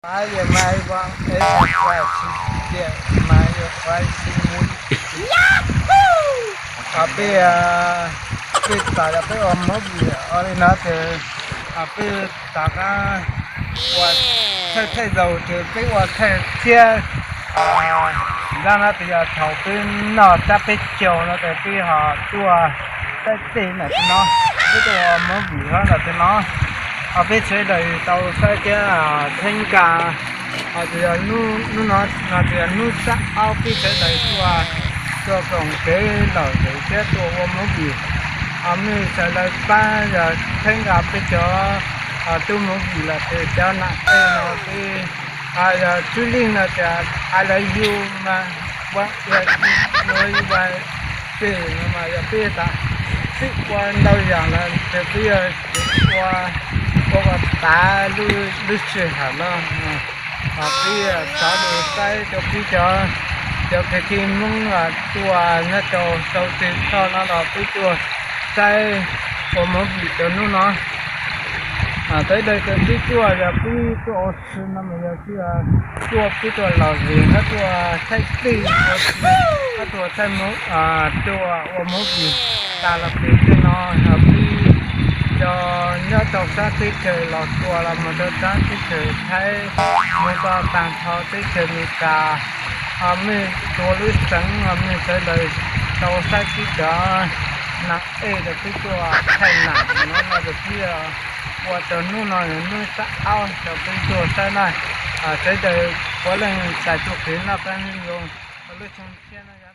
Peb, peb txawm yog peb ua movie li no ces peb rov qab ua thaij thaij zaus ces peb ua thaij thiab. Zaj no ces yog thaum peb noj tsab peb caug no ces peb ho tuaj saib tej ntawm no, peb tuaj ua movie nyob ntawm no. Ho peb sawv daws tau saib thiab, theeb nkas, ho tsis yog hnub no, no tsis yog hnub xab aub peb sawv daws tuaj, tuaj koom kev lom zem thiab tuaj ua movie. Ho mej sawv daws pab yog theeb nkas peb cov tub movie los sis cov nam tej no peb, yog tub leeg no tias I love you mas, ua, ua, ua, ces no mas yog peb tas xij ua ntau yam los ces peb yog ua, ua ua tav lub sij hawm no. Ho peb xav lus saib rau peb cov, cov kwv tij Hmoob tuaj nyob rau rau txhua txhua no los peb tuaj saib ua movie rau hnub no. Sawv daws ces peb tuaj yog peb tuaj ua si no mas yog peb tuaj, peb tuaj lom zem thiab tuaj thaij tej ua si, thiab tuaj thaij, tuaj ua movie tas los peb tej no yog peb cov nyob rau sab teb chaws Los Tsuas los mus rau sab teb chaws Thaib, mus rau tag nrho teb chaws Amelikas. Ho mej txhua lub xeev los mej sawv daws tau saib peb cov nam ej rau peb tuaj thaij nam no no rau peb ua rau hnub no yog hnub xab aub rau peb tuaj saib na. Sawv daws puav leej txais txuj kev noj qab nyob zoo rau lub xyoo tshiab no yog